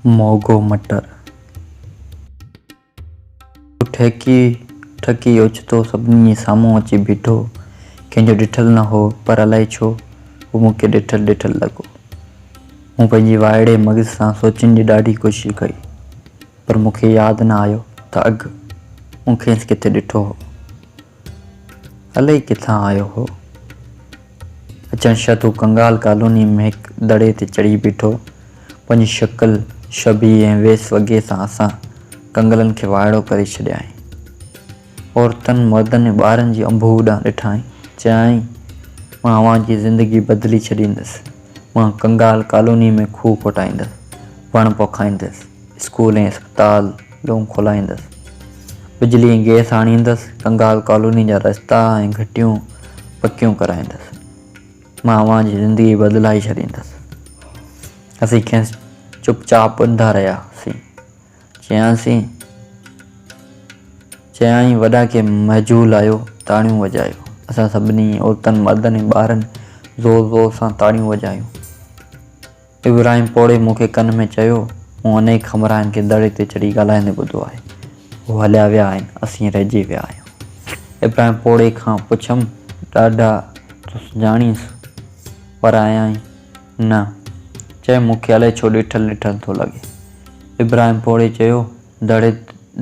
موڳو مٽر. هو ٺهڪي ٺڪي اوچتو سڀني جي سامهون اچي بيٺو. ڪنهن جو ڏٺل نه هو، پر الائي ڇو هو مون کي ڏٺل ڏٺل لڳو. مون پنهنجي وائڙي مغز سان سوچڻ جي ڏاڍي ڪوشش ڪئي، پر مون کي ياد نه آيو ته اڳ مون کيس ڪٿي ڏٺو هو. الائي ڪٿان آيو هو. اچڻ شرط هو ڪنگال ڪالونيء ۾ هڪ دڙي تي چڙهي بيٺو. پنهنجي شڪل، شبيهه ۽ ويس وڳي سان اسان ڪنگلن کي وائڙو ڪري ڇڏيائين. عورتن، مردن ۽ ٻارن جي انبوهه ڏانهن ڏٺائين. چيائين، مان اوهان جي زندگي بدلي ڇڏيندس. مان ڪنگال ڪالونيء ۾ کوهه کوٽائيندس، وڻ پوکائيندس، اسڪول ۽ اسپتالون کولائيندس، بجلي ۽ گئس آڻيندس، ڪنگال ڪالوني جا رستا ۽ گهٽيون پڪيون ڪرائيندس. مان اوهان جي زندگي بدلائي ڇڏيندس. اسين کيس چپ چاپ ٻڌندا رهياسين. چيائين، چيائين، وڏا ڪي مهجول آهيو، تاڙيون وڄايو. اسان سڀني، عورتن، مردن ۽ ٻارن زور زور سان تاڙيون وڄايون. ابراهيم پوڙهي مون کي ڪن ۾ چيو، مون انيڪ همراهن کي دڙي تي چڙهي ڳالهائيندي ٻڌو آهي. هو هليا ويا آهن، اسين رهجي ويا آهيون. ابراهيم پوڙهي کان پڇيم، ڏاڏا تون سڃاڻينس؟ ورايائين، نه. چيم، مون کي الائي ڇو ڏٺل ڏٺل ٿو لڳي. ابراهيم پوڙهي چيو، دڙي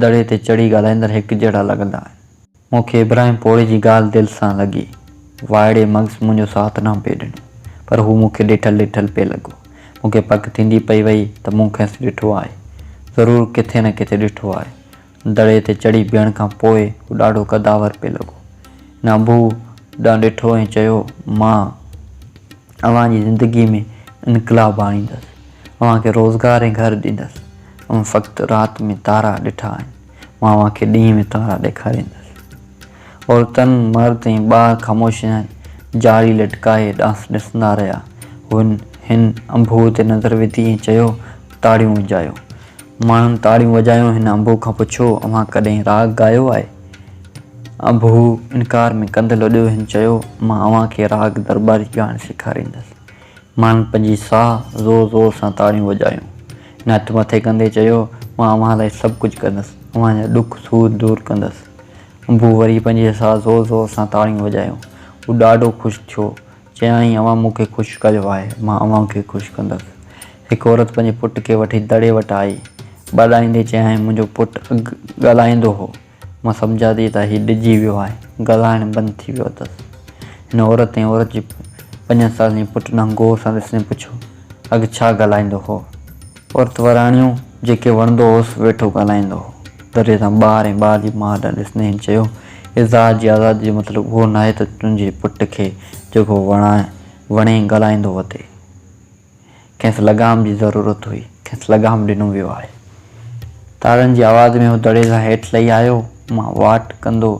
دڙي تي چڙهي ڳالهائيندڙ هڪجهڙا لڳندا آهن. مون کي ابراهيم پوڙهي جي ڳالهه دل سان لڳي. وائڙي مغز منهنجو ساٿ نه پئي ڏنو، پر هو مون کي ڏٺل ڏٺل پئي لڳو. مون کي پڪ ٿيندي پئي وئي ته مون کيس ڏٺو آهي. ضرور ڪٿي نه ڪٿي ڏٺو آهي. دڙي تي چڙهي بيهڻ کان پوء هو ڏاڍو قداور پئي لڳو. هن انبوهه ڏانهن ڏٺو ۽ چيو، مان اوهان جي زندگيء ۾ انقلاب آڻيندس. اوهان کي روزگار ۽ گهر ڏيندس. اوهان فقط رات ۾ تارا ڏٺا آهن. مان اوهان کي ڏينهن ۾ تارا ڏيکاريندس. عورتن، مرد ۽ ٻار خاموشيء سان جاري لٽڪائي ڏانهس ڏسندا رهيا. هن هن انبوهه تي نظر وڌي ۽ چيو، تاڙيون وڄايو. ماڻهن تاڙيون وڄايون. هن انبوهه کان پڇيو، اوهان ڪڏهن راڳ ڳايو آهي؟ انبوهه انڪار ۾ ڪنڌ لوڏيو. هن چيو، مان اوهان کي راڳ درٻاري ڳائڻ سيکاريندس. ماڻهن پنهنجي ساهه زور زور سان تاڙيون وڄايون. هن هٿ مٿي ڪندي چيو، مان اوهان لاء سڀ ڪجهه ڪندس. اوهان جا ڏک سور دور ڪندس. انبوهه وري پنهنجي ساهه زور زور سان تاڙيون وڄايون. هو ڏاڍو خوش ٿيو. چيائين، اوهان مون کي خوش ڪيو آهي، مان اوهان کي خوش ڪندس. هڪ عورت پنهنجي پٽ کي وٺي دڙي وٽ آئي. ٻاڏائيندي چيائين، منهنجو پٽ اڳ ڳالهائيندو هو. مان سمجهان ٿي ته هي ڊڄي ويو آهي. ڳالهائڻ بند ٿي ويو اٿس. هن عورت ۽ عورت جي پنجن سالن جي پٽ ڏانهن غور سان ڏسندي پڇيو، اڳ ڇا ڳالهائيندو هو؟ عورت وراڻيو، جيڪي وڻندو هوس ويٺو ڳالهائيندو هو. دري تان ٻار ۽ ٻار جي ماء ڏانهن ڏسندي هن چيو، اظهار جي آزادي جو مطلب اهو ناهي ته تنهنجي پٽ کي جيڪو وڻي ڳالهائيندو وتي. کيس لغام جي ضرورت هئي. کيس لغام ڏنو ويو آهي. تارن جي آواز ۾ هو دڙي تان هيٺ لهي آيو. مان واٽ ڪندو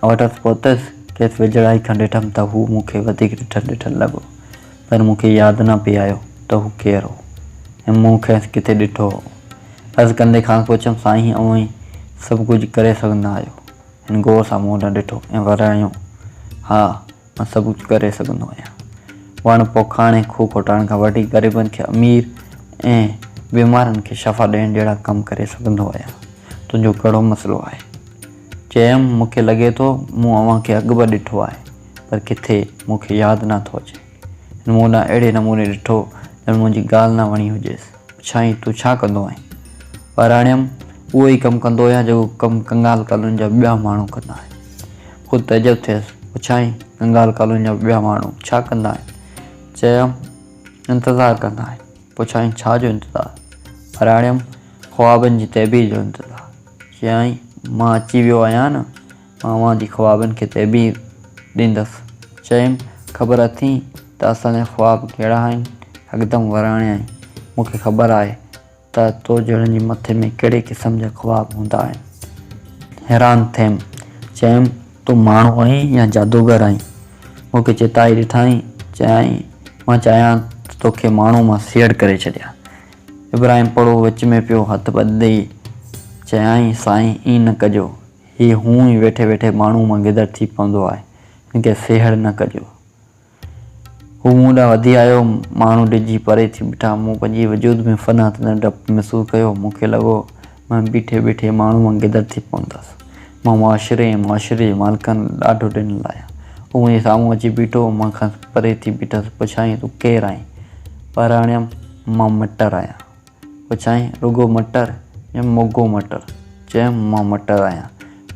وٽس پهتس. کيس ويجهڙائي کان ڏٺم ته هو مون کي وڌيڪ ڏٺل ڏٺل لڳو. پر مون کي ياد نه پئي آيو ته هو ڪير هو ۽ مون کيس ڪٿي ڏٺو هو. عرض ڪندي کانئس پڇيم، سائين اوهين سڀ ڪجهه ڪري سگهندا آهيو؟ هن غور سان مون ڏانهن ڏٺو ۽ وراڻيو، ها، مان سڀ ڪجهه ڪري سگهندو آهيان. وڻ پوکائڻ ۽ کوهه کوٽائڻ کان وٺي غريبن کي امير ۽ بيمارن کي شفا ڏيڻ جهڙا ڪم ڪري سگهندو آهيان. تنهنجو ڪهڙو مسئلو آهي؟ چيم، مون کي لڳي ٿو مون اوهان کي اڳ به ڏٺو آهي، پر ڪٿي، مون کي ياد نه ٿو اچي. هن مون ڏانهن اهڙي نموني ڏٺو، ڄڻ منهنجي ڳالهه نه وڻي هجيس. پڇيائين، تون ڇا ڪندو آهين؟ وراڻيم، اهو ئي ڪم ڪندو آهيان، جيڪو ڪم ڪنگال ڪالوني جا ٻيا ماڻهو ڪندا آهن. خود تعجب ٿيس. پڇيائين، ڪنگال ڪالوني جا ٻيا ماڻهو ڇا ڪندا آهن؟ چيم، انتظار ڪندا آهن. پڇيائين، ڇا جو انتظار؟ وراڻيم، خوابن جي تعبير جو انتظار. چيائين، مان اچي ويو آهيان نه، مان اوهان جي خوابن کي تعبير ڏيندس. چيم، خبر اٿئي ته اسان جا خواب ڪهڙا آهن؟ هڪدم وراڻيائين، مون کي خبر آهي ته تو جهڙن جي مٿي ۾ ڪهڙي قسم جا خواب هوندا آهن. حيران ٿيم. چيم، تون ماڻهو آهين يا جادوگر آهين؟ مون کي چتائي ڏٺائين. چيائين، مان چاهيان ته توکي ماڻهو مان سيهڙ ڪري ڇڏيان. ابراهيم پڙهو وچ ۾ پيو هٿ ٻڌندي چيائين، سائين ائين نه ڪجو. هي هونء ئي ويٺي ويٺي ماڻهوء مان گدڙ ٿي پوندو آهي. هن کي سيهڙ نه ڪجو. هو مون ڏانهن وڌي آيو. ماڻهو ڊڄي پري ٿي بيٺا. مون پنهنجي وجود ۾ فنا ٿيندڙ ڊپ محسوس ڪيو. مون کي لڳو مان بيٺي بيٺي ماڻهو مان گدڙ ٿي پوندس. مان معاشري ۽ معاشري جي مالڪن لاء ڏاڍو ڊنل آهيان. هو منهنجي سامهون اچي بيٺو. مان کانئس پري ٿي بيٺس. پڇيائين، تون ڪير آهين؟ وراڻيم، مان مٽر آهيان. پڇيائين، رڳو مٽر يا موڳو مٽر؟ چيم، مان مٽر آهيان.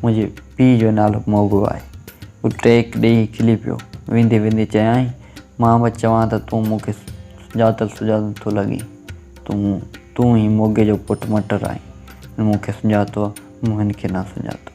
منهنجي پيء جو نالو موڳو آهي. هو ٽهڪ ڏيئي کلي پيو. ويندي ويندي چيائين، مان به چوان ته تون مون کي سڃاتل سڃاتل ٿو لڳين. تون تون ئي موڳي جو پٽ مٽر آهين. هن مون کي سڃاتو، مون هن کي نه سڃاتو.